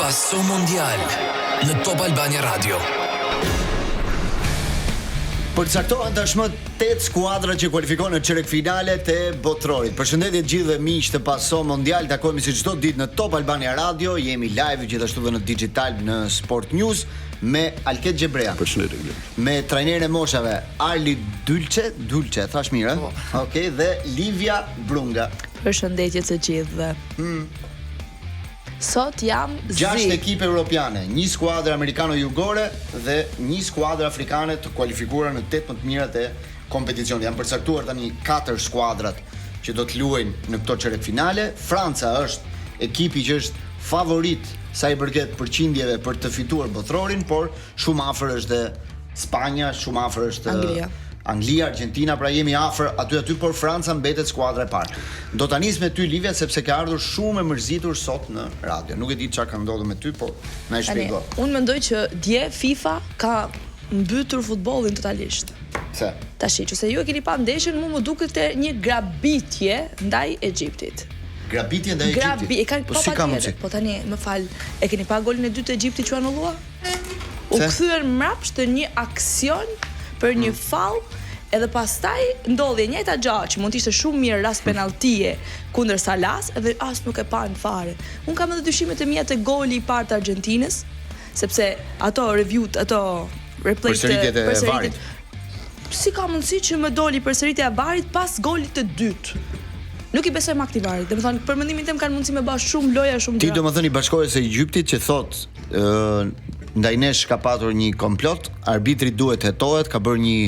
Paso Mondial në Top Albania Radio. Përcaktohen tashmë 8 skuadra që kualifikohen në çerekfinalet e Botërorit. Përshëndetje të gjithëve miq të Paso Mondial, takohemi si çdo ditë në Top Albania Radio, jemi live gjithashtu dhe në Digitalb në Sport News me Alket Gjebrea. Përshëndetje Glen. Me trajnerin e moshave Arli Dylçe, Dylçe, thash mirë, ë? Po. Okej, dhe Livia Brunga. Përshëndetje të gjithëve. Hmm. Sot jam zi. Gjashtë ekipe europiane, një skuadër amerikano-jugore dhe një skuadër afrikane të kualifikuara në tetë më të mirat e kompeticionit. Janë përcaktuar tani katër skuadrat që do të luajnë në këto çerekfinale. Franca është ekipi që është favorit sa i përket përqindjeve për të fituar botërorin, por shumë afër është dhe Spanja, shumë afër është Anglia. Anglia, Argentina, pra jemi afër aty aty, por Franca mbetet skuadra e parë. Do ta nis me ty Livia sepse ke ardhur shumë e mërzitur sot në radio. Nuk e di çfarë ka ndodhur me ty, po na e shpjego. Unë mendoj që dje FIFA ka mbytur futbollin totalisht. Pse? Tashi, nëse ju e keni pa ndeshjen, mu më duket një grabitje ndaj Egjiptit. Grabitje ndaj Egjiptit? Grabi, e kanë po, si ka mundësi? Po tani, më fal, e keni pa golin e dytë të Egjiptit që u anullua? U kthyen mbrapsht në një aksion për një mm. faull edhe pastaj ndodhi e njëjta gjë që mund të ishte shumë mirë rast penalltie kundër Salas edhe as nuk e panë fare. Unë kam edhe dyshimet e mia te goli i parë të Argjentinës, sepse ato review ato replay të përsëritjet Si ka mundësi që më doli përsëritja e VAR-it pas golit të dytë? Nuk i besoj më këtij VAR-it. Domethënë, për mendimin tim kanë mundësi me ba shumë loja, shumë gjëra. Ti domethënë i bashkohesh Egjiptit që thotë ë ndaj nesh ka patur një komplot, arbitri duhet të hetohet, ka bërë një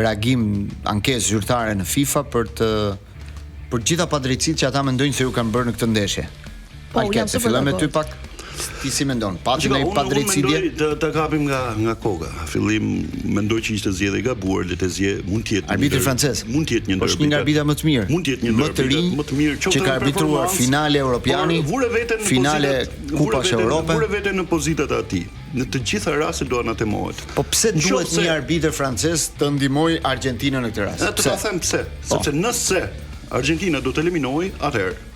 reagim ankesë zyrtare në FIFA për të për të gjitha padrejtësitë që ata mendojnë se ju kanë bërë në këtë ndeshje. Po, unë jam super dakord. me ty pak. Ti si mendon? Pati ndonjë padrejtësi dje? Unë mendoj ta kapim nga nga koka. Fillim mendoj që ishte zgjedhje e gabuar, Letexier mund të jetë arbitri francez. Mund të jetë një ndër. Është një nga arbitrat më të mirë. Mund të jetë një më të rinj, më të mirë, që ka arbitruar finale europiani, finale kupash Europe. Vure veten në pozitat e atij. Në të gjitha rastet do anatemohet. Po pse duhet një arbitër francez të ndihmojë Argjentinën në këtë rast? Të ta them pse. Po. Sepse nëse Argjentina do të eliminohej, atëherë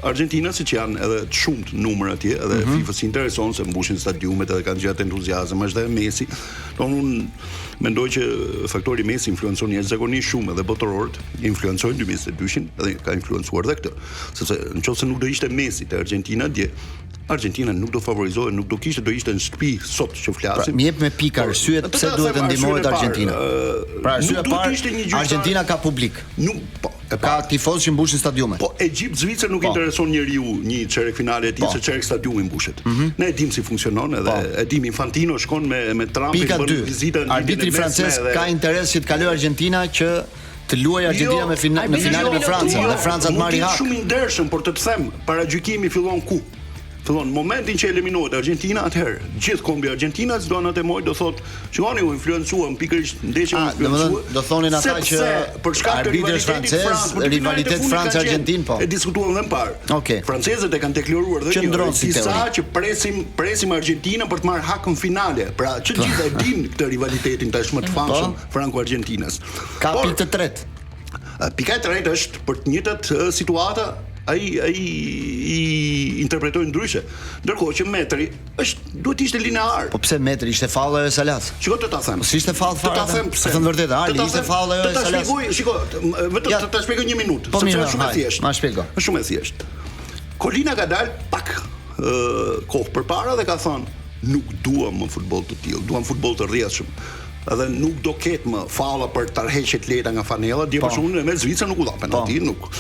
Argentina siç janë edhe të shumtë numër atje, edhe mm -hmm. FIFA-s i intereson se mbushin stadiumet edhe kanë gjatë entuziazëm, është edhe Messi. Do unë mendoj që faktori Messi influencon jashtëzakonisht shumë edhe botërorët, influencojnë 2022-shin edhe ka influencuar edhe këtë. Sepse nëse nuk do ishte Messi te Argentina dje, Argentina nuk do favorizohej, nuk do kishte, do ishte në shtëpi sot që flasim. Pra, më jep me pikë arsyet pse duhet të ndihmohet Argentina. Pra arsyeja e parë, Argentina ka publik. Nuk po, e ka tifozë që mbushin stadiumet. Po Egjipt Zvicër nuk po. intereson njeriu një çerek finale e tij po. se çerek stadiumi mbushet. Mm -hmm. Ne e dim si funksionon edhe po. e dim Infantino shkon me me Trumpin bën vizita në Arbitri francez edhe... ka interes që të kalojë Argentina që të luajë Argentina jo, me fina, në finale me Francën jo, dhe Franca të marrë hak. Shumë i ndershëm, por të të them, paragjykimi fillon ku? Fillon momentin që eliminohet Argentina, atëherë gjithë kombi argjentinas do anatemojë, do thotë, shikoni u influencuam pikërisht ndeshja u influencua. Do thonin ata që për shkak të rivalitetit francez, rivalitet Francë Argentinë po. E diskutuam dhe më parë. Okej. Francezët e kanë deklaruar dhe një si disa që presim presim Argjentinën për të marrë hakun finale. Pra që të gjithë e dinë këtë rivalitetin tashmë të po. famshëm franko-argjentinas. Ka pikë të tretë. Pika e tretë është për të njëjtat situata ai ai i interpretoi ndryshe. Ndërkohë që metri është duhet të ishte linear. Po pse metri ishte faull ajo e Salas? Shiko të ta them. Po si ishte faull fare? Të ta them pse. Të them vërtet, Arli ishte faull ajo e Salas. Ta shpjegoj, shiko, vetëm ja. të ta shpjegoj një minutë, po, sepse është shumë e thjeshtë. Ma shpjego. Është shumë e thjeshtë. Kolina ka dalë pak kohë përpara dhe ka thënë nuk duam më futboll të tillë, duam futboll të rrjedhshëm. Edhe nuk do ketë më faulla për tërheqje të lehta nga fanella, dje po. për shembull me Zvicrën nuk u dha penallti, po. nuk.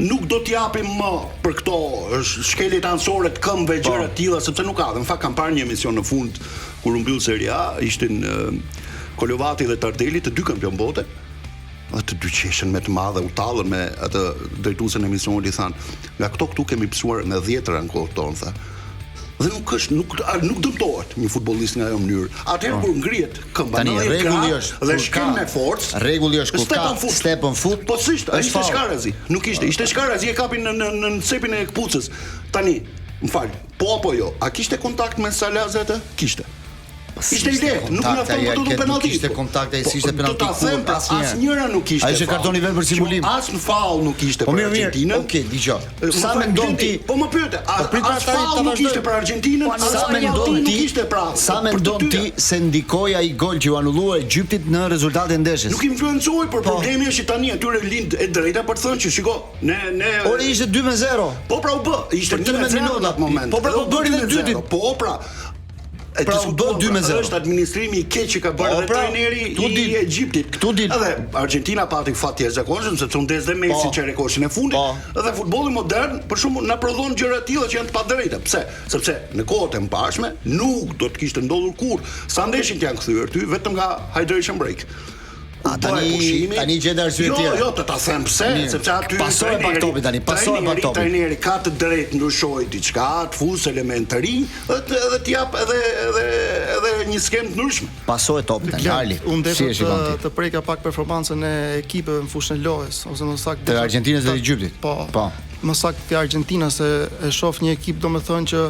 Nuk do t'japim më për këto shkeljet anësore të këmbëve po. gjëra të tilla sepse nuk ka. Dhe në fakt kam parë një emision në fund kur u mbyll Serie A, ishin Kolovati dhe Tardeli, të dy kampion bote. Dhe të dy qeshën me të madhe, u tallën me atë drejtuesen e emisionit i thanë, nga këto këtu kemi pësuar me dhjetëra në kohën tonë, tha. Dhe nuk është nuk nuk dëmtohet një futbollist nga ajo mënyrë. Atëherë po. kur ngrihet këmba Tani, në rregulli është dhe shkel me forcë, rregulli është kur ka foot. step on foot. Po s'ishte, ishte shkarazi. Nuk ishte, ishte shkarazi e kapin në në në cepin e këpucës. Tani, më fal, po apo jo? A kishte kontakt me Salah atë? Kishte. Po. Ishte i lehtë, nuk mjafton për të dhënë penallti. Nuk ishte kontakt, ai s'ishte penallti. Do ta them pra, asnjëra nuk ishte. Ai ishte kartoni vetëm për simulim. As në faull nuk ishte po për Argjentinën. Okej, dëgjo. Sa mendon ti? Po më pyete, po as faull nuk ishte për Argjentinën, po sa mendon ti? Nuk ishte pra. Sa mendon ti se ndikoi ai gol që u anullua Egjiptit në rezultatin e ndeshjes? Nuk influencoi, por po. problemi është që tani atyre lind e drejta për të thënë që shiko, ne ne Ore ishte 2-0. Po pra u bë, ishte 13 minuta atë moment. Po pra po bëri dhe dytin. Po pra, E pra u bë 2 me 0. Është administrimi i keq që ka bërë po, edhe pra, trajneri i Egjiptit. Këtu dil. Edhe Argentina pati fat të jashtëzakonshëm sepse u ndesh dhe Messi po. çerekoshin e fundit. Po. Edhe futbolli modern për shembull na prodhon gjëra të tilla që janë të padrejta. Pse? Sepse në kohët e mëparshme nuk do të kishte ndodhur kurrë. Sa ndeshje janë kthyer ty vetëm nga hydration break. A tani tani gjet arsye jo, tjera. Jo, jo, të ta them pse, sepse aty pasoje pak topin tani, pasoje pak topin. Trajneri ka të drejtë ndryshojë diçka, të fusë elementë të rinj dhe të edhe të jap edhe edhe edhe një skemë të ndryshme. Pasoje topin tani, Arli. Unë si e shikon ti? Të preka pak performancën e ekipeve në fushën e lojës, ose më saktë të Argjentinës dhe Egjiptit. Po. Po. Më saktë të Argjentina se e shoh një ekip domethënë që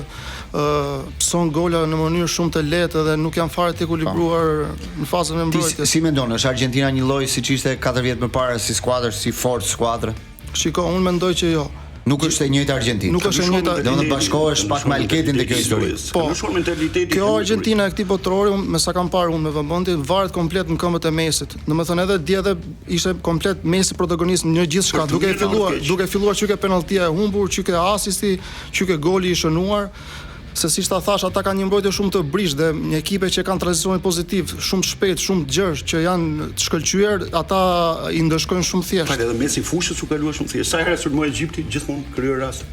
pëson gola në mënyrë shumë të lehtë dhe nuk janë fare të ekuilibruar po. në fazën e mbrojtjes. Ti si mendon, është Argentina një lloj siç ishte 4 vjet më parë si skuadër, si forcë skuadre? Shiko, unë mendoj që jo. Nuk është e njëjta Argjentinë. Nuk është e njëjta. Do të bashkohesh pak me Alketin te kjo histori. Po. Mentaliteti. Kjo Argjentina e këtij botërori, me sa kam parë unë me vëmendje, varet komplet në këmbët e Messit. Domethënë edhe dje edhe ishte komplet Messi protagonist në gjithçka, duke filluar, duke filluar që ke penalltia e humbur, që ke asisti, Që ke goli i shënuar, se siç ta thashë ata kanë një mbrojtje shumë të brishtë dhe një ekipe që kanë tranzicionin pozitiv, shumë të shpejtë, shumë të gjerë, që janë të shkëlqyer, ata i ndëshkojnë shumë thjesht. Fal edhe mesi i fushës u kalua shumë thjesht. Sa herë sulmoi Egjipti, gjithmonë krijoi rast.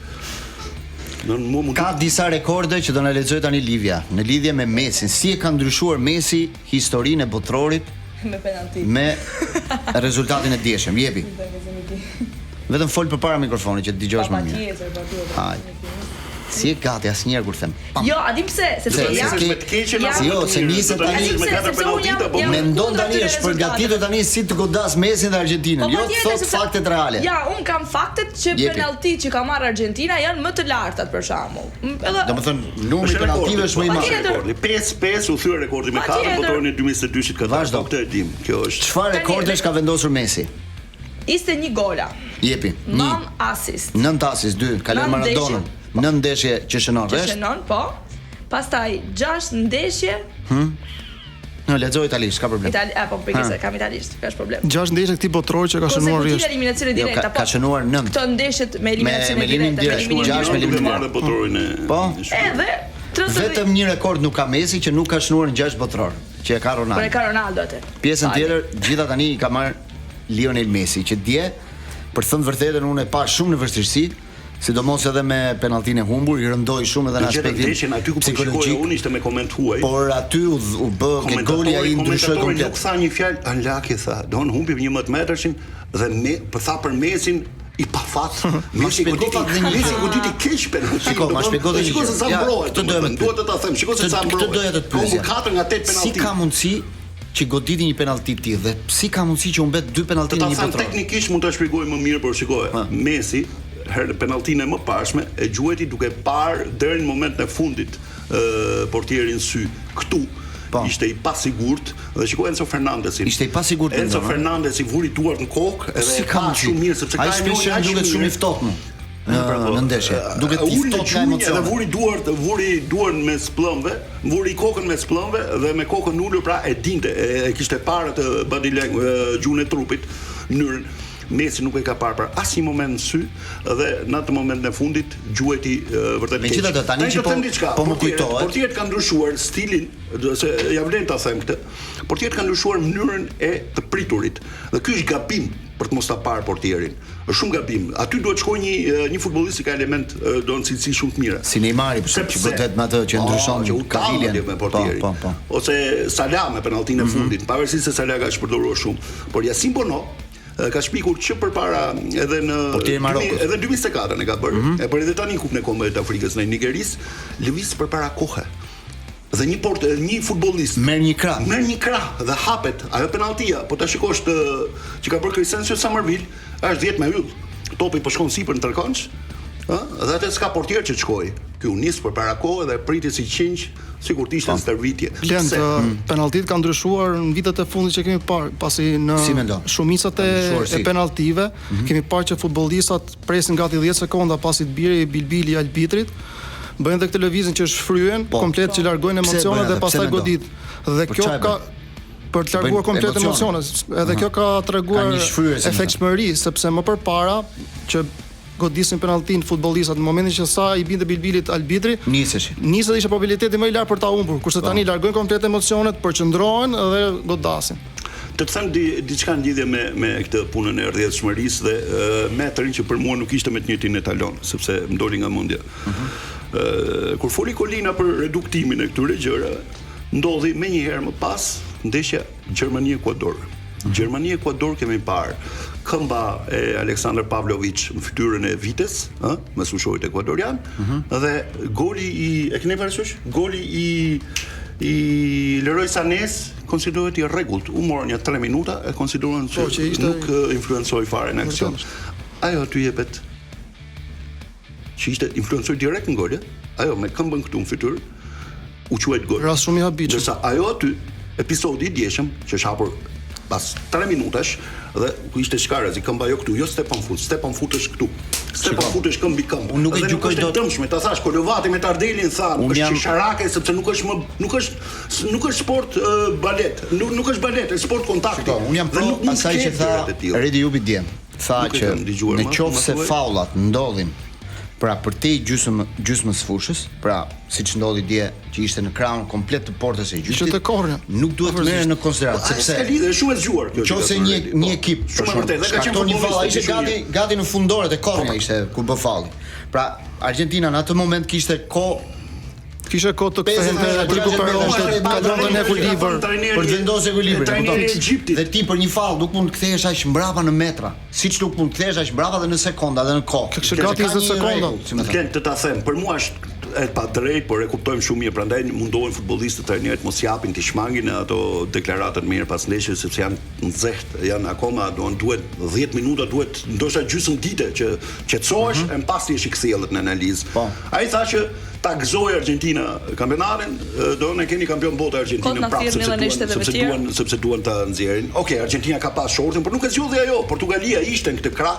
Në mua mund Ka disa rekorde që do na lexojë tani Livia në lidhje me Messin. Si e ka ndryshuar Messi historinë e botërorit me penallti. Me rezultatin e djeshëm. Jepi. Vetëm fol përpara mikrofonit që të dëgjohesh më mirë. Patjetër, patjetër. Hajde. Si e gati asnjëherë kur them. Pam. Jo, a di pse? Sepse jam me të keqen apo jo, se niset tani me katër penallti apo mendon tani është përgatitur tani si të godas Messin dhe Argjentinën, po, jo të thotë faktet reale. Ja, un kam faktet që penalltitë që ka marrë Argjentina janë më të lartat për shembull. Edhe Domethënë numri i penalltive është më i madh. Rekordi 5-5 u thye rekordi me 4 botërorin e 2022-shit ka Vazhdo. Po këtë e dim. Kjo është. Çfarë rekordesh ka vendosur Messi? 21 gola. Jepi. 9 asist. 9 asist, 2, kaloi Maradonën. 9 ndeshje që shënon rresht. Që shënon, po. Pastaj 6 ndeshje. Hm. Në lexo italisht, s'ka problem. Itali, apo po se kam italisht, ka problem. 6 ndeshje këtij botërori që ka shënuar rresht. Konsekutive eliminacione jo, direkta, po. Ka shënuar 9. Këto ndeshjet me eliminacione direkta, me eliminim direkt, me eliminim direkt. Botërorin e. Po. Edhe vetëm një rekord nuk ka Messi që nuk ka shënuar në 6 botëror, që e ka Ronaldo. Po e ka Ronaldo atë. Pjesën tjetër, gjitha tani i ka marr Lionel Messi, që dje, për të thënë të vërtetën, unë e pash shumë në vështirësi, sidomos edhe me penalltinë e humbur, i rëndoi shumë edhe në aspektin ndeshjen aty ku po shikoja unë ishte me koment huaj. Por aty u, u bë ke goli ai ndryshoi komplet. Nuk tha një fjalë unlucky tha. Don humbi 11 metërshin dhe me po tha për Messin i pafat. Ma shpjego pak dhe një Messi goditi keq penalltinë. Shiko, ma shpjego dhe një. Shiko se sa mbrohet. Këtë doja të duhet të ta them. Shiko se sa mbrohet. Këtë doja të të pyesja. 4 nga 8 penallti. Si ka mundësi që goditi një penallti të tillë dhe si ka mundësi që humbet dy penallti në një botëror? Teknikisht mund ta shpjegoj më mirë, por shiko, Messi herë penalltinë e mëparshme e gjuajti duke parë deri në momentin e fundit portierin sy. Këtu po. ishte i pasigurt dhe shiko Enzo Fernandezin. Ishte i pasigurt. Enzo Fernandez i vuri duart në kokë edhe si ka shumë mirë sepse ka një duket shumë i ftohtë. Në pra, po, në ndeshje. Duket i ftohtë nga emocionet. Edhe vuri duart, vuri duart mes pëllëmbëve, vuri kokën mes pëllëmbëve dhe me kokën ulur pra e dinte, e, e kishte parë atë body language, gjuhën e trupit, mënyrën. Messi nuk e ka parë për asnjë moment në sy dhe në atë momentin e fundit gjuajti vërtet keq. Megjithatë tani që po po më kujtohet, portierët kanë ndryshuar stilin, se ja vlen ta them këtë. Portierët kanë ndryshuar mënyrën e të priturit dhe ky është gabim për të mos ta parë portierin. Është shumë gabim. Aty duhet të shkojë një një futbollist që ka element do në cilësi shumë të mira. Si Neymari për shembull, që godet me atë që ndryshon që u kaviljen me po, portierin. Po, po, po. Ose Salah me penalltinë e mm -hmm. fundit, pavarësisht se Salah ka shpërdoruar shumë. Por Yassine Bono ka shpikur që përpara edhe në edhe në 2024 e ka bërë. Mm -hmm. E bëri edhe tani Kupën e Kombeve të Afrikës në Nigerisë, lëviz përpara kohe. Dhe një port, një futbollist merr një krah, merr një krah dhe hapet ajo penalltia, po ta shikosh të që ka bërë Crysencio Summerville, është 10 me yll. Topi po shkon sipër në trekëndësh. Ë, dhe atë s'ka portier që të shkojë. Ky u nis përpara kohe dhe priti si qengj, sikur të ishte në stërvitje. Blend, mm. penalltitë kanë ndryshuar në vitet e fundit që kemi parë, pasi në si mendon? shumicat e, si? e penalltive mm -hmm. kemi parë që futbollistat presin gati 10 sekonda pasi të bjerë bilbili i arbitrit, bëjnë dhe këtë lëvizjen që shfryhen, po. komplet që largojnë emocionet dhe pastaj godit. Dhe kjo ka për të larguar komplet emocionet. Edhe kjo ka treguar efektshmëri sepse më përpara që godisin penalltinë futbollistat në momentin që sa i binte bilbilit arbitri, niseshin. Niset ishte probabiliteti më i lartë për ta humbur, kurse tani po. largojnë komplet emocionet, përqendrohen dhe godasin. Të të them di, diçka në lidhje me me këtë punën e rrjedhshmërisë dhe metrin që për mua nuk ishte me të njëjtin etalon, sepse më doli nga mendja. Ëh, uh -huh. kur foli Kolina për reduktimin e këtyre gjërave, ndodhi menjëherë më pas ndeshja Gjermani-Ekuador. Gjermani-Ekuador kemi parë këmba e Aleksandar Pavlovic në fytyrën e Vitës, ë, mesfushorit ekuadorian, mm -hmm. dhe goli i e keni parasysh? Goli i i Leroy Sanes konsiderohet i rregullt. U morën një 3 minuta e konsideruan që, po, që ishte... nuk influencoi fare në aksion. Ajo aty jepet që ishte influencoi direkt në gol, ajo me këmbën këtu në fytyrë u quajt gol. Rast shumë i habitshëm. Ndërsa ajo aty, episodi i djeshëm që është hapur pas 3 minutash dhe ku ishte shkarazi këmba jo këtu, jo step on foot, step on foot është këtu. Step on foot është këmbë mbi këmbë. Unë nuk e Dhe gjykoj është e dot. dëmshme, ta thash Kolovati me Tardelin tha, Unë është jam- qesharake sepse nuk është më nuk është nuk është sport uh, balet, nuk nuk është balet, është sport kontakti. Shiko, unë jam Dhe pro nuk mund të asaj që ketë tha gjëra të tilla. Redi Jupi dje. Tha Nuk e që kam dëgjuar, në ma- qoftë ma se thuaj. faullat ndodhin pra përtej gjysmë gjysmës fushës, pra siç ndodhi dje që ishte në krahun komplet të portës së Egjiptit. Ishte te kornja. Nuk duhet të merren në konsideratë Po, sepse s'ka lidhje, është shumë e zgjuar kjo. që Qofse ka thënë një Redi, po. një ekip për shumë e shembull, vërtetë, dhe ka qenë shkakton një faull, futbollist, ishte gati gati në fundoret e kornja ishte kur bë falli. Pra Argentina në atë moment kishte kohë Kishte kohë të 50 kthehente, metra, të rikuperonte, 60 metra, kalonte në ekuilibër. për të vendosur ekuilibrin, e Trajneri i kupton? Egjiptit. Dhe ti për një faull nuk mund të kthehesh aq mbrapa në metra, siç nuk mund të kthehesh aq mbrapa dhe në sekonda dhe në kohë. Kishte gati Ka 20 një sekonda. rregull, si më thënë. Ken të ta them, për mua është e padrejtë, por e kuptojmë shumë mirë, prandaj mundohen futbollistët trajnerët mos japin të shmangin ato deklaratat më herë pas ndeshjes sepse janë nxehtë, janë akoma, duan duhet 10 minuta, duhet ndoshta gjysmë dite që qetësohesh mm -hmm. e mbas ti je i kthjellët në analizë. Po. Ai tha që ta gëzojë Argentina kampionatin, do ne keni kampion bote Kot Argentinën na prapë thirrnin sepse edhe në duan shteteve sepse tjera. duan sepse duan ta nxjerrin. Okej, Argentina ka pas shortin, por nuk e zgjodhi ajo. Portugalia ishte në këtë krah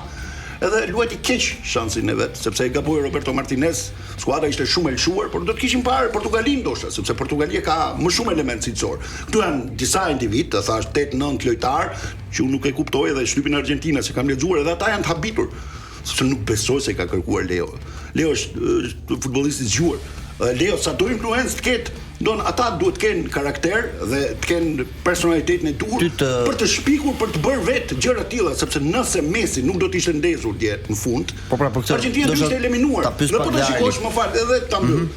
edhe luajti keq shansin e vet, sepse e gaboi Roberto Martinez, skuadra ishte shumë e lëshuar, por do të kishim parë Portugalinë ndoshta, sepse Portugalia ka më shumë element cilësor. Këtu janë disa individ, të thash 8-9 lojtar që unë nuk e kuptoj edhe shtypin Argentina se kam lexuar edhe ata janë të habitur sepse nuk besoj se ka kërkuar Leo. Leo është, është futbollist i zgjuar. Dhe Leo sa do influencë të ketë, don ata duhet të kenë karakter dhe të kenë personalitetin e duhur Ty të- për të shpikur, për të bërë vetë gjëra të tilla, sepse nëse Messi nuk do të ishte ndezur dje në fund, Po pra, për këtë, Argentina do ndoshta ishte eliminuar. ta pyes Dhe pak po ta dhe Mhm. shikosh, Arli. më fal, edhe ta mbyll.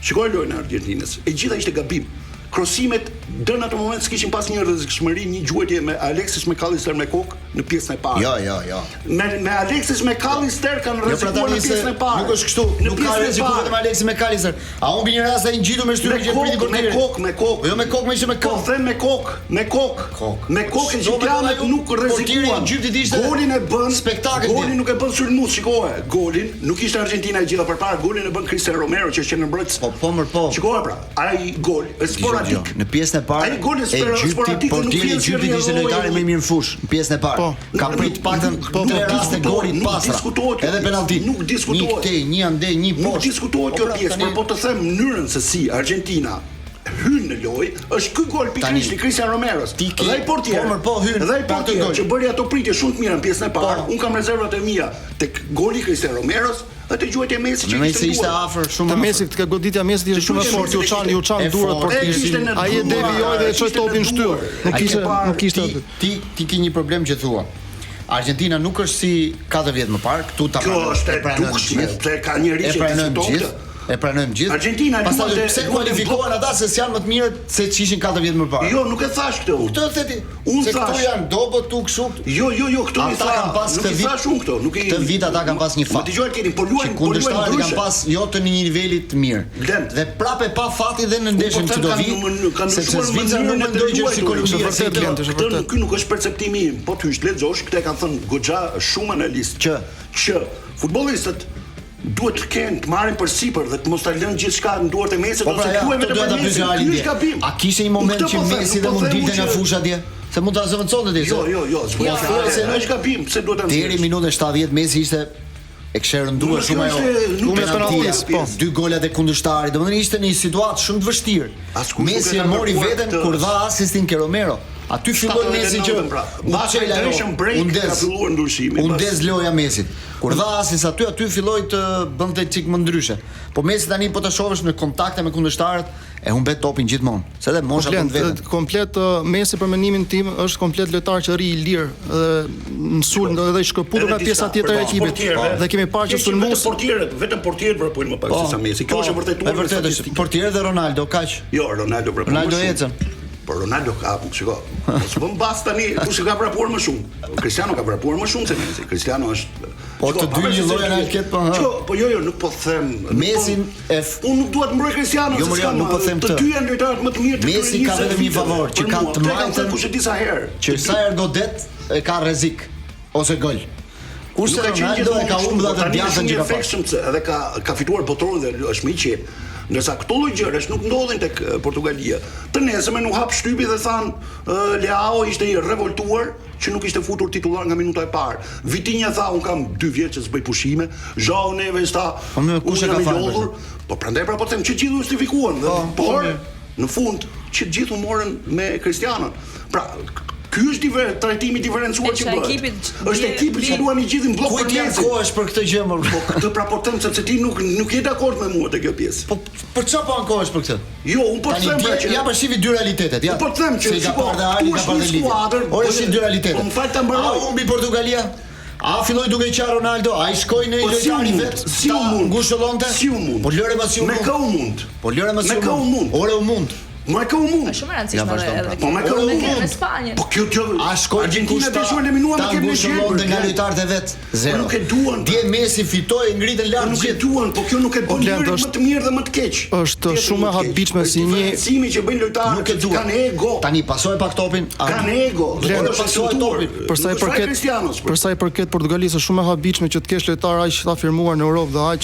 Shikoj lojën e Argentinës. E gjitha ishte gabim. Krosimet deri në atë moment s'kishin pas një rrezikshmëri, një gjuajtje me Alexis McAllister me kokë në pjesën e parë. Jo, jo, jo. Me me Alexis McAllister kanë Jo pra rrezikuar tani në se pjesën e parë. nuk është kështu, Në nuk ka pjesën e rrezikuar parë. vetëm Alexis McAllister. A humbi një rast ai ngjitur me Me shtyrën që priti kokë, me portierin. kokë, me kokë. Jo me kokë, me ishte me Po kokë. them me kokë, me kokë. Kokë. Me kokë Çdo me egjiptianët thonë, nuk portieri i rrezikuan. Egjiptit ishte golin e bën spektakël Golin dje. nuk e bën sulmues, shikoje. Golin nuk ishte Argentina e gjitha përpara, golin e bën Cristian Romero që është qenë mbrojtës. Po, po, mër, po. Shikoje pra, ai gol është Dëgjo, sporadik. dëgjo. Në pjesën e parë, Ai gol është spora- Egjipti, sporadik dhe nuk portieri i vjen si Egjiptit ishte rrjedhojë. lojtari më i mirë në fushë në pjesën e parë. Po. Ka Nuk- prit paktën nuk- tre nuk raste diskutohet, goli nuk pastra. diskutohet kjo Edhe pjesë, penalti. nuk diskutohet. Një këtej, një andej, një poshtë. Nuk diskutohet Po kjo pra, pjesë, tani- por po të them mënyrën se si Argentina hyn në lojë, është ky gol pikërisht i Cristian Romeros. Ti ke- Dhe ai portier. po, mër, po, hyn Dhe ai pa atë portier gol. që bëri ato pritje shumë të mira në pjesën e parë. Po. Unë kam rezervat e mia tek goli i Cristian Romeros dhe te gjuajtja e Messi që Me kishte Messi ishte nduar. afër, shumë Te afër. Messi, këtë goditja e Messi ishte shumë e fortë, ju çan, ju çan E duart fortë. E kishte portierin. në Ai e duar, devijoi dhe e çoi kishte në topin shtyll. duar. Nuk A ke ishte, parë, nuk ishte ti, aty. ti ti ke një problem që thua. Argentina nuk është si 4 vjet më parë, këtu ta Kjo pranojmë, është e e pranojmë dukshme, gjithë. pse ka njeri E që pranojmë diskuton gjithë. këtë. E pranojmë gjithë. Argentina Pastaj luante- pse luante kualifikohen ata se s'janë më të mirët se ç'ishin 4 vjet më parë. Jo, nuk e thash këtë unë. Këtë e the ti. Unë se këtu thash. janë dobët këtu kështu. Jo, jo, jo, këto i Ata tha. kanë pas nuk këtë i vit. thash unë këto, nuk i Këtë vit ata kanë pas një fat. Më dëgjoj Alketin, po luajnë, Që po luajnë kundërshtarët ndryshe. kanë pas jo të një niveli të mirë. Blend. Dhe prapë e pa fati dhe në ndeshjen Po që them do kanë vi, më- kanë sepse ndryshuar Zvicra nuk mënyrën e të mendoj që është si luajturit. Kolumbia. Është si vërtet, kjo. Blend, është Këtë vërtet. ky nuk është perceptimi im, po ty lexosh, këtë e kanë thënë goxha shumë analistë Që? që futbollistët. Duhet të kenë, të marrin përsipër dhe të mos ta lënë gjithçka në duart e Messit po pra, ose ja, të luajnë këtë vetëm doja për ta pyesja Messin. Alin Ky dje. është gabim. A kishte një Unë moment këtë që po them, Messi nuk dhe po mund them dilte unë nga që- fusha dje? Se mund ta zëvendësonte dje. Jo, se- jo, jo, s'po Jo, thuaj se nuk është gabim, pse duhet ta Deri nxjerrësh? minutën 70 Messi ishte e kishte rënduar Nuk shumë ajo. ishte- nuk penaltia, penaltis, po. Dy golat e kundërshtarit, domethënë ishte në një situatë shumë të vështirë. Askush nuk e Messi ka e mori kërkuar veten këtë. kur dha asistin ke Romero. Aty filloi Messi që 79 pra. u Mbas çel ajo, hydration break u ndez- ka filluar ndryshimi, U mbas- ndez loja Messit. Kur dha asist aty, aty filloi të bënte çik më ndryshe. Po Messi tani po ta shohësh në kontakte me kundërshtarët, e humbet topin gjithmonë. Se edhe mosha bën Komplet, veten. komplet uh, Messi për mendimin tim është komplet lojtar që rri i lirë dhe në sulm do edhe i shkëputur Edhe nga diçka, pjesa tjetër e përballë ekipit. portierëve. Dhe kemi parë që Keq sulmues Vetëm portierët, vetëm portierët vrapojnë më pak Po, se sa Messi. Kjo po, është e vërtetuar. E me vërtetë është. statistika. Portierët dhe Ronaldo kaq. Jo, Ronaldo vrapon. Ronaldo më shumë. ecën. Po Ronaldo ka, shiko, mos bëm bas tani kush e ka vrapuar më shumë. Cristiano ka vrapuar më shumë se Messi. Cristiano është Po, Shiko, të dy pavarësisht një se lloj janë dy- alket, po, ha. Shiko, po jo, jo, nuk po them. nuk po- Messin e f- Unë nuk dua të mbroj Cristiano, Jo, se mor, jo, s'kam- nuk po them Të këtë. dy janë lojtarët më të mirë të këtyre Messi ka 20 vetëm një viteve. favor, që Për ka mua, të këtë e kam majtën- thënë kush e disa herë. Që sa herë godet e ka rrezik ose gol. Kurse Nuk ka qenë Ronaldo e gjithmonë ka kështu, humbur por atë tani është djathtën shumë që i ka pas. efektshëm se edhe ka ka fituar botërorin dhe është më i qetë. Ndërsa këto lloj gjërash nuk ndodhin tek eh, Portugalia. Të nesërmen u hap shtypi dhe than eh, Leao ishte i revoltuar që nuk ishte futur titullar nga minuta e parë. Vitinha tha un kam 2 vjet që s'bëj pushime. Joao Neves tha Po, mirë, kush "Unë e ka jam i fajin për lodhur." Po prandaj pra po them që gjithë u justifikuan, dhe, Po, por shumë mirë. në fund që të gjithë u morën me Cristianon. Pra, ky është diver, trajtimi diferencuar Është që bëhet. ekipit Është ekipi që luan i gjithë në blok Kujt për janë Messin. kohesh për këtë gjë më? Po këtë pra po them sepse ti nuk nuk je dakord me mua te kjo pjesë. Po për çfarë po ankohesh për këtë? Jo, unë po të Tani them pra dje, që ja po shifi dy realitetet, ja. Unë po të them që Se i ka shiko, parë dhe Ali, këtu ka është parë një dhe Lidia. skuadër, Ore po shih dy realitetet. po më fal ta mbaroj. A humbi Portugalia? A filloi duke qarë Ronaldo? A i shkoi në Po si u lojtari mund? vet? Si u Ta mund? Ngushëllonte? Si u mund? Po lëre ma si u Me mund. kë u mund? Po lëre ma si Me u kë u mund? Ore u mund. Me kë u mund? Është shumë e Ja, rëndësishme vazhdon, edhe pra. edhe Po me kë u me mund? me Spanjën. Po kjo kjo A shkoi Argentina dikush ta- desh u eliminuar me ta kemën e ngushëllonte gjelbër. nga lojtarët e vet. Zero. Po nuk e duan. Dje Messi fitoi, e ngritën Po lart nuk e gjithë. duan, po kjo nuk e bën Blend, njërin është- më të mirë dhe më të keq. është Tjetrin shumë më e të keq. habitshme Është si një- diferencimi që bëjnë lojtarët, Nuk e duan. Kanë ego. Tani pasoj pak topin. a- Kanë ego. Blend, Por është pasoj shëmtuar. topin. Për sa i Nuk është faj përket Cristianos, për sa i përket Portugalisë është shumë e habitshme që të kesh lojtar aq të afirmuar në Europë dhe aq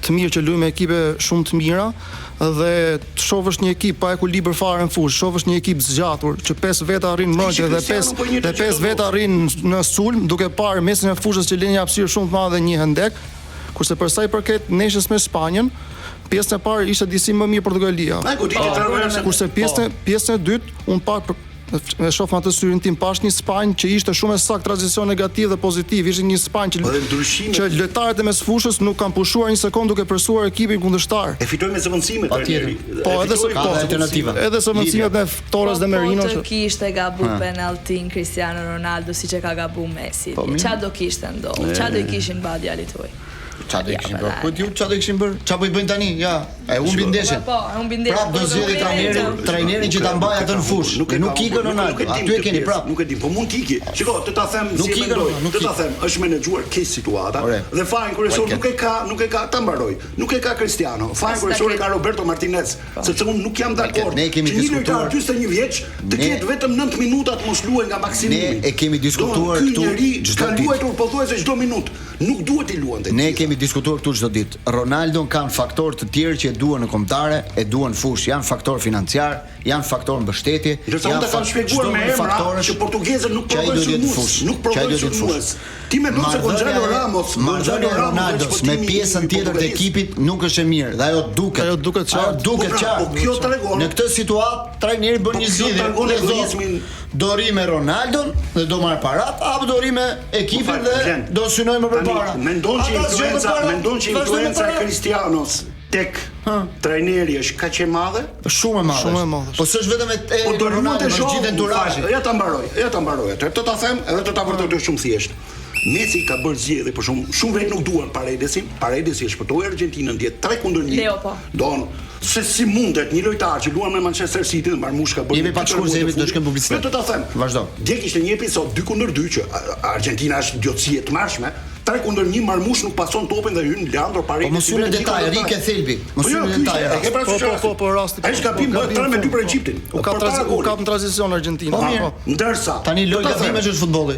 të mirë që luajnë me ekipe shumë të mira dhe të shohësh një ekip pa ekuilibër fare në fushë, shohësh një ekip zgjatur që pesë veta arrin në mbrojtje dhe Cristiano, pesë po njëjtë dhe që pesë do veta arrin në sulm duke parë mesin e fushës që lën një hapësirë shumë të madhe një hendek. Kurse për sa i përket ndeshjes me Spanjën, pjesën e parë ishte disi më mirë Portugalia. Ai goditi traversën. Kurse pjesën pjesën e dytë un pa për- e shoh me atë syrin tim pash një Spanjë që ishte shumë e saktë tranzicion negativ dhe pozitiv, ishte një Spanjë që Po dhe ndryshimet- që lojtarët e mesfushës nuk kanë pushuar një sekond duke presuar ekipin kundërshtar. E fitoi me zëvendësime Patjetër. trajneri. Po E edhe fitoi se Ka po dhe alternativa. Edhe zëvendësimet me Torres dhe Merino Po, po që të kishte gabu penalltin Cristiano Ronaldo siç e ka gabu Messi. Po, mirë. Qa do kishte ndodhur? Qa do i kishin ba djalit tuaj? Qa do i kishin Ja, bërë? pa, Po ju qa do i kishin bërë? Qa po i bëjnë tani? Ja, e humbi ndeshjen. Po, po, e humbi ndeshjen. Prap do Po, zgjedhë do trajnerin, humbi trajnerin që ta mbajë atë në fushë. Nuk e Nuk ka ikën humbur, Ronaldo. nuk e dim Aty e këtë keni pjesë, prap. Nuk e dim, po mund të iki. Shiko, të ta them Nuk si e ikën, mendoj. nuk Të ta ikën. them, është menaxhuar keq situata Ore. dhe fajin kryesor Ojke. nuk e ka, nuk e ka, ta mbaroj. Nuk e ka Cristiano. Fajin As ta kryesor e ketë. ka Roberto Martinez, sepse unë nuk jam dakord. Ne kemi që një diskutuar- lojtar 41 vjeç të Ne- ketë vetëm 9 minuta të mos luajë nga maksimumi. Ne e kemi diskutuar Domethënë, këtu Ky njeri çdo ka ditë. luajtur pothuajse çdo minutë. Nuk duhet i luante. Ne kemi diskutuar këtu çdo ditë. Ronaldo kanë faktorë të tjerë që e duan në kombëtare, e duan në fushë, janë faktor financiar, janë faktor mbështetje. Ndërsa unë janë ta kam fak- shpjeguar çdo me lloj emra faktorësh që portugezët nuk që ai prodhojnë duhet jetë në sulmues, fushë, nuk që ai prodhojnë duhet jetë në fushë. sulmues. Ti mendon se Marrëdhënia Gonzalo e- Ramos, Gonzalo marrëdhënia e Ramos Ronaldos është me shpëtimi i pjesën tjetër të Portugalisë. ekipit nuk është e mirë dhe ajo duket. Ajo duket qartë. Ajo duket Po pra, qartë. po kjo tregon- Në këtë situatë trajneri bën Po një kjo zgjidhje. tregon dhe thotë, egoizmin. Do rri me Ronaldon dhe do marr parat apo do rri me ekipin Po fal, dhe Glen, do synojmë më Tani, përpara. Mendon që Ata zgjedhin influenca, përpara, mendon që vazhdojnë influenca e përpara. Cristianos tek trajneri është kaq e madhe? Shumë e madhe. Shumë e është. madhe është. Po s'është vetëm e, e Po do Ronaldo, luante është shoh. gjithë enturazhi. Ja ta mbaroj, ja ta mbaroj atë. Të ta them edhe të ta vërtetoj shumë thjesht. Messi ka bërë zgjedhje për shumë, shumë vetë nuk duan Paredesin. Paredesi e shpëtoi Argjentinën dje 3 kundër 1. Leo, po. Don se si mundet një lojtar që luan me Manchester City dhe Marmush ka bërë Jemi një pak dy shkurt se muaj jemi të do shkojmë publicitet. Vetëm ta them. Vazhdo. Dje kishte një episod 2 kundër 2 që a- a- Argentina është idiotësi e tmerrshme. 3 kundër 1 Marmush nuk pason topin dhe hyn Leandro Paredes. Po mos hyni në detaje, ri ke thelbi. Mos Po jo, hyni në ky ishte- detaje. E ke rast. Po parasysh po rastin? po po rasti. Ai është gabim, po, bëhet 3 me 2 për Egjiptin. U kap Përpara tranzi- u golit. kap në tranzicion Argentina. Po, mirë. Po. Ndërsa Tani lojë do ta them, gabimesh është futbolli.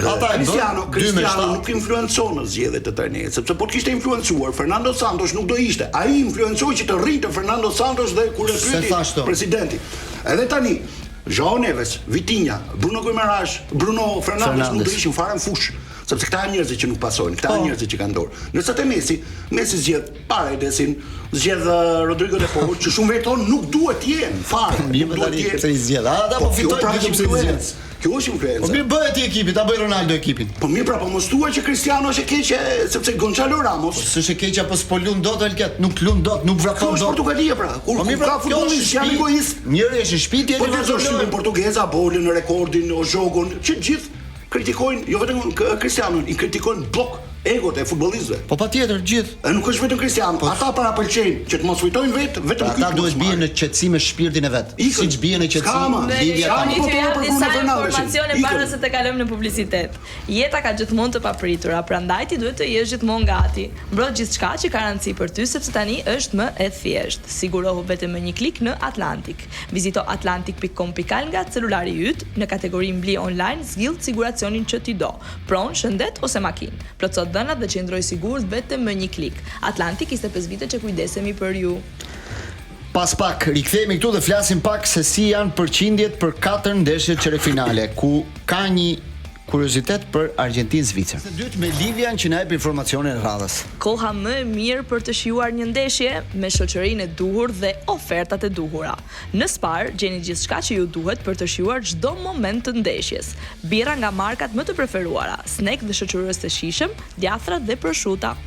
Ata e Cristiano, Cristiano nuk influencon në zgjedhjet e trajnerit, sepse po të kishte influencuar Fernando Santos nuk do ishte. Ai influencoi që të rrinte Fernando Santos dhe kur e pyeti presidenti. Edhe tani Joao Neves, Vitinha, Bruno Guimaraes, Bruno Fernandes nuk do ishin fare në fushë, sepse këta janë njerëzit që nuk pasojnë, këta janë po. njerëzit që kanë dorë. Ndërsa te Messi, Messi zgjedh Paredesin, zgjedh uh, Rodrigo de Paul, që shumë vetë thonë nuk duhet të jenë fare. Nuk duhet të jenë. Pse i zgjedh? Ata po, po fitojnë pra vetëm pse i zgjedh. Kjo është influenca. Po mirë bëje ti ekipin, ta bëj Ronaldo ekipin. Po mirë pra, po mos thua që Cristiano është e keqe sepse Gonzalo Ramos. Po s'është e keqe apo s'po lun dot Alket, nuk lun dot, nuk vrapon dot. Kjo është Portugalia pra. Kur po mirë pra, ka futbollist janë egoist. Njëri është në shtëpi, tjetri po vazhdon shtypin portugeza, bolën, rekordin, o jogun, që gjithë kritikojnë jo vetëm Cristianon, i kritikojnë bllok egot e futbollistëve. Po patjetër, gjithë. E nuk është vetëm Cristiano, po, ata parapëlqejnë që të mos fitojnë vetë, vetëm ky. Ata duhet bien në qetësi me shpirtin e vet. Siç bien në qetësi Livia tani. Po të për Bruno Fernandes. Informacione para se të kalojmë në publicitet. Jeta ka gjithmonë të papritura, prandaj ti duhet të jesh gjithmonë gati. Mbro gjithçka që ka rëndësi për ty sepse tani është më e thjeshtë. Sigurohu vetëm me një klik në Atlantic. Vizito atlantic.com.al nga celulari yt, në kategorinë Bli online zgjidh siguracionin që ti do. Pronë, shëndet ose makinë. Plotëso të dhënat dhe qëndro i sigurt vetëm me një klik. Atlantic 25 vite që kujdesemi për ju. Pas pak rikthehemi këtu dhe flasim pak se si janë përqindjet për katër ndeshjet çerekfinale, ku ka një kuriozitet për Argjentinë Zvicër. Së dytë me Livian që na jep informacionin e radhës. Koha më e mirë për të shijuar një ndeshje me shoqërinë e duhur dhe ofertat e duhura. Në Spar gjeni gjithçka që ju duhet për të shijuar çdo moment të ndeshjes. Birra nga markat më të preferuara, snack dhe shoqërues të shijshëm, djathra dhe proshuta.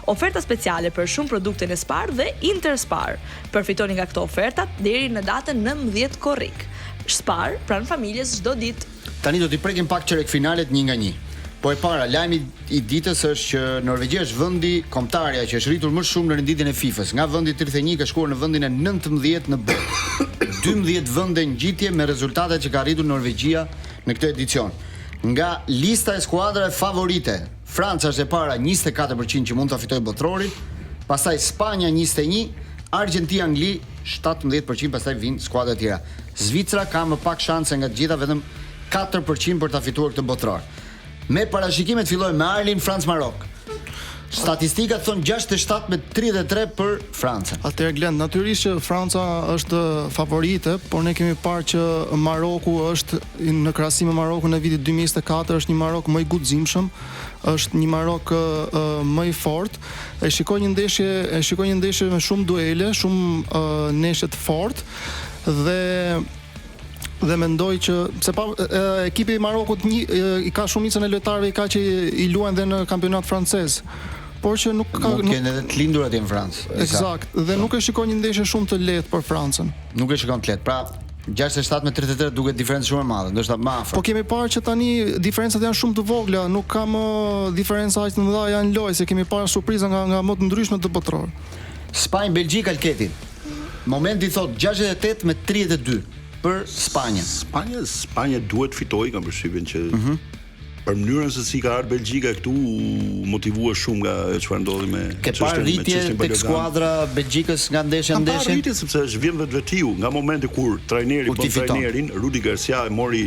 Oferta speciale për shumë produkte në Spar dhe Interspar. Përfitoni nga këto oferta deri në datën 19 korrik. Spar, pranë familjes çdo ditë. Tani do t'i prekim pak çerekfinalet një nga një. Po e para, lajmi i ditës është që Norvegjia është vendi kombëtarja që është rritur më shumë në renditjen e FIFA-s. Nga vendi 31 ka shkuar në vendin e 19 në botë. 12 vende ngjitje me rezultatet që ka arritur Norvegjia në këtë edicion. Nga lista e skuadrave favorite, Franca është e para 24% që mund ta fitojë botërorin, pastaj Spanja 21, Argjentinë Angli 17%, pastaj vijnë skuadrat e tjera. Zvicra ka më pak shanse nga të gjitha, vetëm 4% për ta fituar këtë botëror. Me parashikimet fillojmë me Arlin Francë Marok. Statistikat thonë 67 me 33 për Francën. Atëherë Glend, natyrisht që Franca është favorite, por ne kemi parë që Maroku është në krahasim me Marokun e vitit 2024 është një Marok më i guximshëm, është një Marok më i fortë. E shikoj një ndeshje, e shikoj një ndeshje me shumë duele, shumë ndeshje të fortë dhe dhe mendoj që se pa e, ekipi i Marokut një, e, i ka shumicën e lojtarëve i ka që i, i luajnë dhe në kampionat francez. Por që nuk ka nuk kenë edhe të lindur atje në Francë. Eksakt, dhe nuk e shikoj një ndeshje shumë të lehtë për Francën. Nuk e shikon të lehtë. Pra 67 me 33 duket diferencë shumë e madhe, ndoshta më afër. Po kemi parë që tani diferencat janë shumë të vogla, nuk ka më diferenca aq të mëdha janë lojë, se kemi parë surpriza nga nga më të ndryshme të botëror. Spanjë Belgjikë Alketi. Momenti thotë 68 me 32 për Spanjën. Spanja, Spanja duhet të fitojë, kam përshtypjen që mm -hmm. për mënyrën se si ka ardhur Belgjika këtu u motivua shumë nga ajo çfarë ndodhi me Ke parë rritje tek skuadra e Belgjikës nga ndeshja në ndeshje? Ka rritje sepse është vjen vetvetiu nga momenti kur trajneri bën trajnerin, Rudi Garcia e mori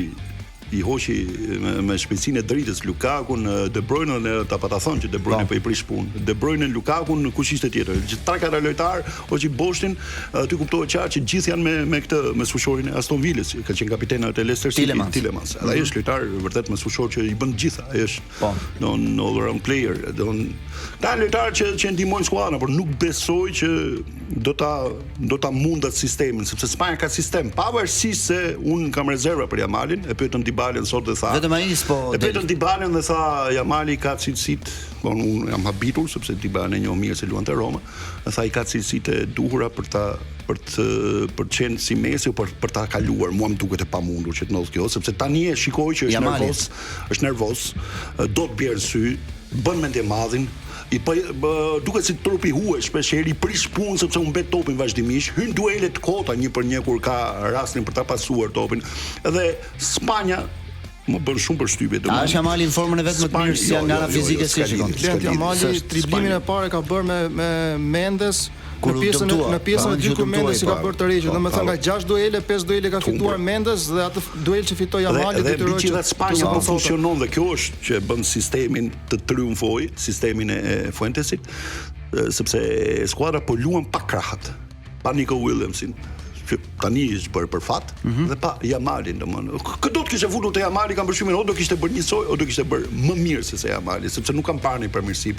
i hoqi me, me shpejtësinë e dritës Lukakun, De Bruyne dhe ta pata thënë që De Bruyne po, po i prish punë. De Bruyne, Lukakun, kush ishte tjetër? Gjithë tre katër lojtarë hoqi boshtin, aty kuptohet qartë që gjithë janë me me këtë mesfushorin e Aston Villës, ka qenë kapiten te Leicester City, Tielemans. Tielemans. Edhe ai mm -hmm. është lojtar vërtet mesfushor që i bën të gjitha. Ai është po. don all round player, don këta lojtarë që që ndihmojnë skuadrën, por nuk besoj që do ta do ta mundë atë sistemin, sepse Spanja ka sistem, pavarësisht se un kam rezerva për Jamalin, e pyetën Dybalën sot dhe tha. Vetëm ai s'po. E pyetën Dybalën dhe tha Jamali ka cilësitë, po un jam habitur sepse Dybalën e njoh mirë se luan te Roma, dhe tha i ka cilësitë e duhura për ta për të për të qenë si Messi për për ta kaluar. Mua më duket e pamundur që të ndodhë kjo, sepse tani e shikoj që është Jamali. nervoz, është nervoz, do të bjerë në sy, bën mendjemadhin, i pë, bë, duket si trup i huaj shpesh herë i prish punë sepse humbet topin vazhdimisht, hyn duele të kota një për një kur ka rastin për ta pasuar topin. Edhe Spanja. Më bën shumë përshtypje domethënë. A është Jamali në formën e vet më të mirë si jo, nga ana jo, jo, fizike si shikon? Lent Jamali driblimin e parë ka bërë me me Mendes në pjesën e në pjesën e dytë kur Mendes i ka bërë tërheqje, po, domethënë nga 6 duele, 5 duele ka fituar Mendes dhe atë duel që fitoi Jamali detyroi që gjitha Spanja po funksionon dhe kjo është që e bën sistemin të triumfojë, sistemin e Fuentesit, sepse skuadra po luan pa krahët. pa Nico Williamsin, që tani është bërë për fat mm -hmm. dhe pa Jamalin domethënë. Kë do të kishte futur te Jamali kam përshtypjen o do kishte bërë njësoj o do kishte bërë më mirë se sa Jamali, sepse nuk kam parë një përmirësim.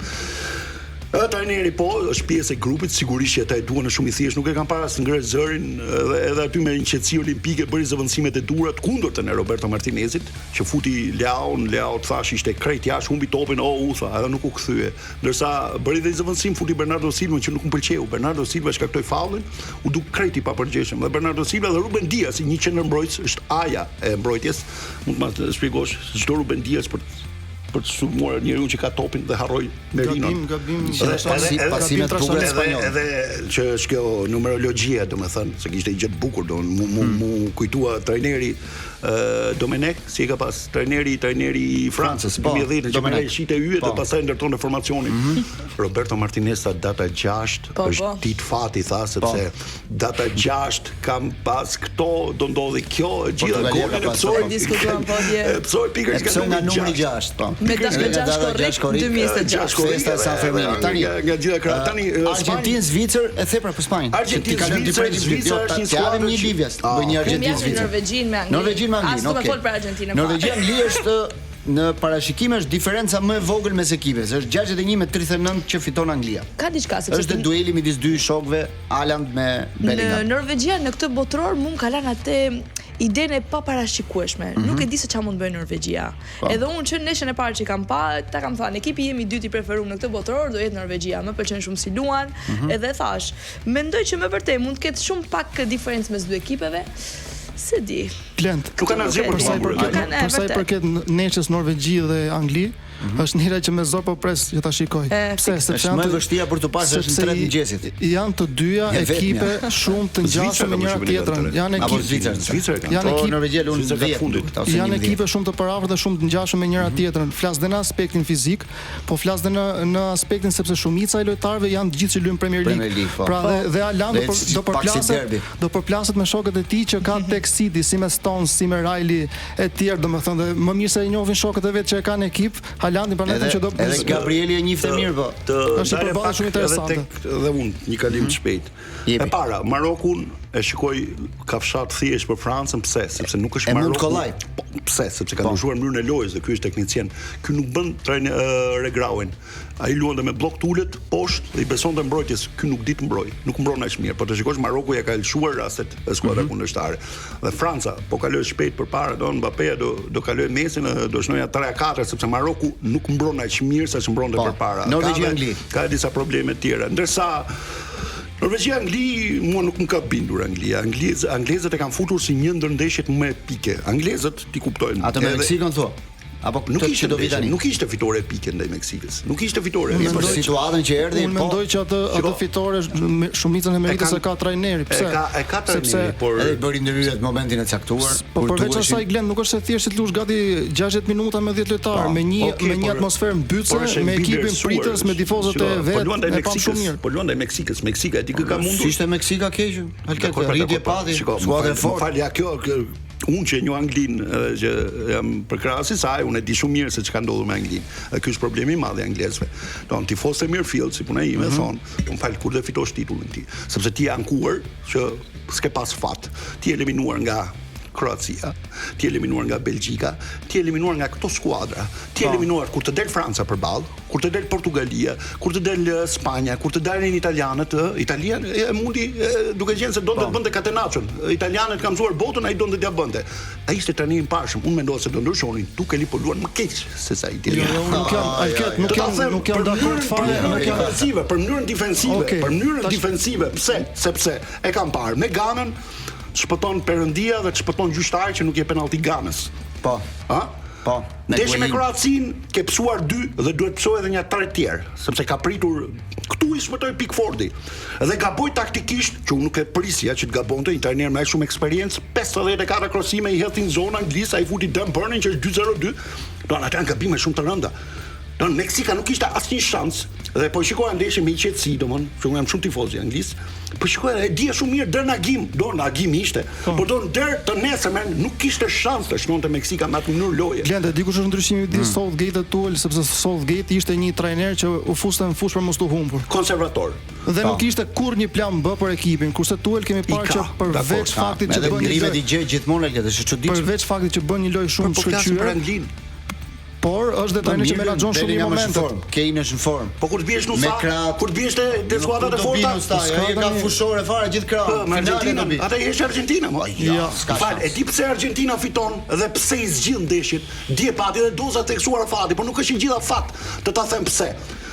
Ë trajneri po, është pjesë e grupit, sigurisht që ata e duan është shumë i thjeshtë, nuk e kam parë as ngre zërin edhe edhe aty me një qetësi olimpike bëri zëvendësimet e duhura të kundërtën e Roberto Martinezit, që futi Leaon, Leao të thash ishte krejt jashtë, humbi topin, o u tha, edhe nuk u kthye. Ndërsa bëri dhe zëvendësim futi Bernardo Silva që nuk më pëlqeu. Bernardo Silva shkaktoi faullin, u duk krejt i papërgjegjshëm. Dhe Bernardo Silva dhe Ruben Dias si një qendërmbrojtës është aja e mbrojtjes. Mund të ma shpjegosh ç'do Ruben Dias për për të sulmuar njeriu që ka topin dhe harroi Merinon. Gabim, gabim, edhe edhe pasime të bukura spanjolle. Edhe që është kjo numerologjia, domethënë, se kishte një gjë të bukur, do mu mu hmm. mu kujtua trajneri Domenech, si e ka pas trajneri, trajneri i Francës, po, 2010 që merr shite yjet po. dhe pastaj ndërtonte formacionin. Mm -hmm. Roberto Martinez tha data 6 po, është po. ditë fati tha sepse po. data 6 kam pas këto do ndodhi kjo e gjitha golin e pësoi. Diskutuam po dje. E pësoi pikërisht nga numri numri 6, po. Me 6 korrik 2026. Festa San Fermin. Tani nga gjitha krahët. Tani Argentinë Zvicër e the pra për Spanjën. Argentinë Zvicër, Zvicër është një skuadër një Livia. Ah, Bëj një Argentinë Zvicër. Norvegjinë me Anglinë. Norvegjinë me Anglinë, okay. As fol për Argjentinën. Norvegjia Angli është në parashikime është diferenca më e vogël mes ekipeve, se është 61 me 39 që fiton Anglia. Ka diçka sepse është dueli midis dy shokëve Haaland me Bellingham. Në Norvegjia në këtë botëror mu më ka lënë atë idenë e paparashikueshme. Mm -hmm. Nuk e di se çfarë mund të bëjë Norvegjia. Po. Edhe unë që në ndeshjen e parë që kam pa, ta kam thënë, ekipi im i dytë i preferuar në këtë botëror do jetë Norvegjia. Më pëlqen shumë si luan, mm -hmm. edhe thash, Mendoj që me vërtet mund të ketë shumë pak diferencë mes dy ekipeve. S'e di. Klent. Nuk kanë asgjë për sa i përket, për sa i përket ndeshjes Norvegji dhe Angli, mm -hmm. është njëra që me zor po pres që ta shikoj. Pse? Sepse është më e vështira për të parë se është në 3 të mëngjesit. Janë të dyja ekipe shumë të ngjashme me njëra tjetrën. Janë ekipe Apo Zvicër, Zvicër kanë. Janë po, ekipe Norvegjia luan në 10 fundit. Janë ekipe shumë të përafërta dhe shumë të ngjashme me njëra mhm. tjetrën. Flas dhe në aspektin fizik, Po flas dhe në në aspektin sepse shumica e lojtarëve janë të gjithë që luajnë Premier League. Premier League po. Pra dhe dhe Haaland do për, do përplaset do përplaset me shokët e tij që ka tek City, si me Stones, si me Riley e tjerë, domethënë dhe më mirë se e njohin shokët e vet që e kanë në ekip, Haalandin prandaj që do edhe Gabrieli e njihte mirë po. Të është një përballje shumë interesante. Edhe tek dhe unë një kalim të mhm. shpejtë. E para, Marokun e shikoj kafshatë thjesht për Francën, pse? Sepse nuk është Maroku. E mund kollaj. Po, pse? Sepse ka po. ndryshuar mënyrën e lojës dhe ky është teknicien. Ky nuk bën trajn uh, Regragui. Ai luante me bllok të ulët poshtë dhe i besonte mbrojtjes. Ky nuk di të mbrojë, nuk mbron aq mirë. Po të shikosh Maroku ja ka lëshuar rastet e skuadra mm -hmm. kundërshtare. Dhe Franca po kaloi shpejt përpara, do Mbappé do do kalojë Messin dhe do shënojë 3-4 sepse Maroku nuk mbron aq mirë sa që mbronte po, përpara. Norvegji Angli. Ka disa probleme të tjera. Ndërsa Norvegjia Angli mua nuk më ka bindur Anglia. Anglez, anglezët e kanë futur si një ndër ndeshjet më epike. Anglezët ti kuptojnë. Atë me Meksikën thua. Apo nuk ishte do vi tani. Nuk ishte fitore epike ndaj Meksikës. Nuk ishte fitore. Unë mendoj situatën që erdhi, unë po. Mendoj që atë atë fitore shumicën e meritës e ka trajneri. Pse? E ka e ka trajneri, Sepse, por edhe i bëri ndërhyrjet në momentin e caktuar. Po përveç asaj Glen nuk është e thjeshtë të luash gati 60 minuta me 10 lojtarë, po, me një okay, me një atmosferë mbytëse, me ekipin pritës, me tifozët e vet, po luan ndaj Meksikës. Po luan ndaj Meksikës, Meksika e di kë ka mundur. Si ishte Meksika keq? Alket rritje pati. Skuadra e fortë. Fal, ja kjo unë që e njoh Anglinë edhe që jam përkrahës i saj, unë e di shumë mirë se çka ndodhur me Anglinë. Dhe ky është problemi i madh i anglezëve. Don tifozët e mirëfilltë, si puna ime, mm -hmm. thonë, po më fal kur do fitosh titullin ti, sepse ti je ankuar që s'ke pas fat. Ti je eliminuar nga Kroacia, ti je eliminuar nga Belgjika, ti je eliminuar nga këto skuadra. Ti je po. eliminuar kur të del Franca përballë, kur të del Portugalia, kur të del Spanja, kur të dalin italianët, ë, Italia e mundi e, duke qenë se donte po. të bënte catenaccion. Italianët kanë mësuar botën, ai donte t'ia bënte. Ai ishte trajneri i mparshëm. Unë mendova se do ndryshonin. Tucheli po luan më keq se sa italianët. Jo, jo, unë nuk jam, Alket, nuk jam, nuk jam dakord fare, nuk jam defensive, për mënyrën defensive, okay. për mënyrën defensive. Pse? Sepse e kam parë me Ganën, shpëton Perëndia dhe të shpëton gjyqtari që nuk jep penallti Ganës. Po. Ë? Po, me Ndeshje me Kroacinë ke pësuar dy dhe duhet pësoj edhe një tre të tjerë, sepse ka pritur këtu i shpëtoi Pickfordi. Dhe gaboi taktikisht, që unë nuk e prisja që të gabonte një trajner me aq shumë eksperiencë, 54 krosime i hedhin zonë Anglisë, ai futi Dan Burnin që është 2-0-2. Do ato janë gabime shumë të rënda. Do Meksika nuk kishte asnjë shans dhe po shikoja ndeshjen me qetësi, domthon, që unë jam shumë tifoz i Anglisë. Po shikoja e dija shumë mirë deri në agim, do në agim ishte. Po, po do deri të nesërmen nuk kishte shans të shënonte Meksika me atë mënyrë loje. Glend, e di kush është ndryshimi midis mm. Southgate dhe Tuchel, sepse Southgate ishte një trajner që u fuste në fushë për mos të humbur. Konservator. Dhe nuk po. kishte kurrë një plan B për ekipin, kurse Tuchel kemi parë që përveç faktit që bën një lojë gjë gjithmonë Alket, është çuditshme. Përveç faktit që bën një lojë shumë të po shkëlqyer. Për Anglinë. Por është dhe trajner që menaxhon shumë mirë momentet. Kane është në formë. Po kur të biesh në usta, kur të biesh te te skuadrat e forta, ai ka fushore fare gjithë krahun. Po, me Argentinën, ata i heq Argentina, mo. Jo, s'ka. Fal, e di pse Argentina fiton dhe pse i zgjidh ndeshjet. Dje pati edhe doza të theksuara fati, por nuk është e gjitha fat. Të ta them pse.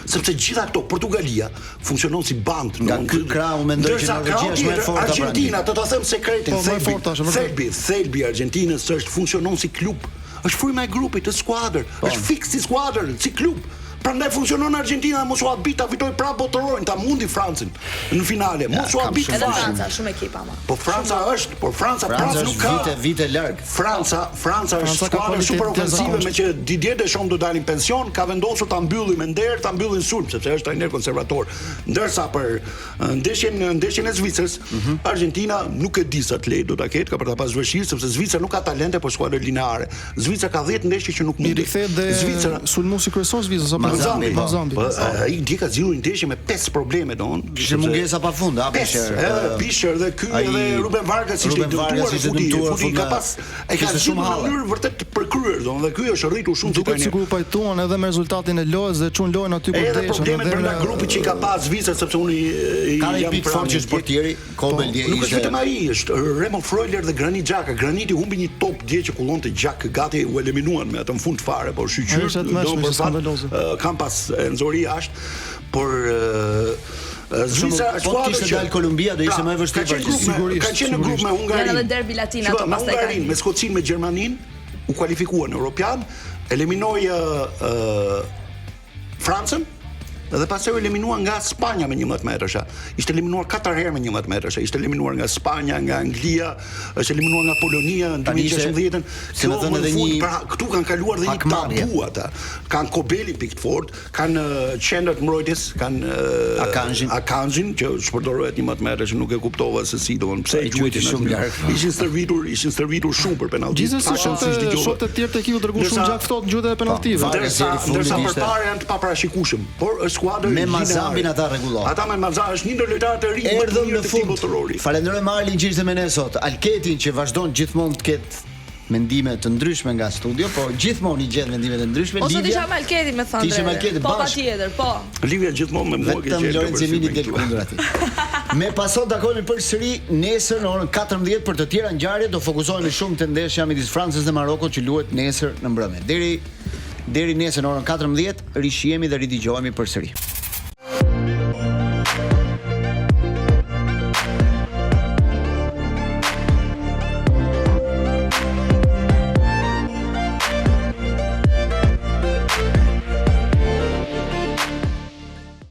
Sepse gjitha këto Portugalia funksionon si bandë. Nga ky krah unë mendoj që Norvegjia është më e forta. Argentina, të ta them sekretin, po, thelbi, thelbi, thelbi i Argentinës është funksionon si klub. Është fryma e grupit, është skuadër, po. është fiks si skuadër, si klub. Prandaj funksionon Argentina, mos u habit ta fitojë prapë botërorin, ta mundi Francën në finale. Mos u habit fare. Edhe Franca, shumë ekip ama. Po Franca është, por Franca prapë nuk ka vite vite larg. Franca, Franca është skuadër super ofensive me që Didier Deschamps do dalin pension, ka vendosur ta mbyllë me nder, ta mbyllë në sulm, sepse është trajner konservator. Ndërsa për Ndeshjen ndeshjen e Zvicrës, mm -hmm. Argentina nuk e di sa të lehtë do ta ketë, ka për ta pas vështirë sepse Zvicra nuk ka talente por skuadër lineare. Zvicra ka 10 ndeshje që nuk mund. I rikthehet dhe Zvicra sulmuesi kryesor Zvicrës apo Manzambi, po. Manzambi. Po, ai dje ka zgjidhur një ndeshje me pesë probleme domthon. Kishte mungesa pafund, a Pischer. Edhe Pischer dhe ky edhe Ruben Vargas ishte i dëmtuar, ishte dëmtuar, futi ka pas e ka shumë në mënyrë vërtet të përkryer, domthon dhe ky është rritur shumë si trajner. Duket sikur u pajtuan edhe me rezultatin e lojës dhe çun lojën aty ku deshën. Edhe problemet brenda grupit që i ka pas Zvicra sepse unë i ka një pikë fortë që është portieri, Kobel po, dje ishte. Nuk është vetëm ai, është Remo Freuler dhe Granit Xhaka. Graniti humbi një top dje që kullonte gjak, gati u eliminuan me atë në fund fare, por shyqyr, do për fat, kam pas e nxori jashtë, por Zvicra po të kishte dalë Kolumbia do ishte pra, më e vështirë për Sigurisht. Ka qenë në grup me Hungarinë. Janë edhe derbi latin ato pastaj. Me Hungarinë, me Skocinë, me Gjermaninë, u kualifikua në Europian, eliminoi uh, Francën dhe pastaj u eliminua nga Spanja me 11 metërsha. Ishte eliminuar katër herë me 11 metërsha. Ishte eliminuar nga Spanja, nga Anglia, është eliminuar nga Polonia në 2016-ën. Si më thënë edhe një pra këtu kanë kaluar dhe një tabu ata. Kanë Kobelin pikë të fortë, Kanë qendër të mbrojtjes, kanë Akanjin, Akanjin që shpërdorohet 11 metra që nuk e kuptova se si domthon pse e gjuajti shumë larg. Po. Ishin stërvitur, ishin stërvitur shumë për penallti. Gjithsesi shokët shokët e tjerë të ekipit treguan shumë gjakftohtë në gjuajtjen e penalltive. Po, ndërsa ndërsa përpara janë të paparashikueshëm, por është skuadër me Manzambin ata rregullohen. Ata me Manzambin është një ndër lojtarët e rinj më të mirë të këtij botërori. Falenderoj Marlin që ishte me ne sot. Alketin që vazhdon gjithmonë të ketë mendime të ndryshme nga studio, po gjithmonë i gjen mendimet e ndryshme. Ose Livia, isha me Alketin me thënë. Ti ishe me Alketin po, patjetër, po. Livia gjithmonë me mua ke qenë. Vetëm Lorenzo Emini del kundër atij. Me paso takohemi përsëri nesër në orën 14 për të tjera ngjarje, do fokusohemi shumë te ndeshja midis Francës dhe Marokut që luhet nesër në mbrëmje. Deri deri nesër në orën 14 rishihemi dhe ridëgjohemi përsëri.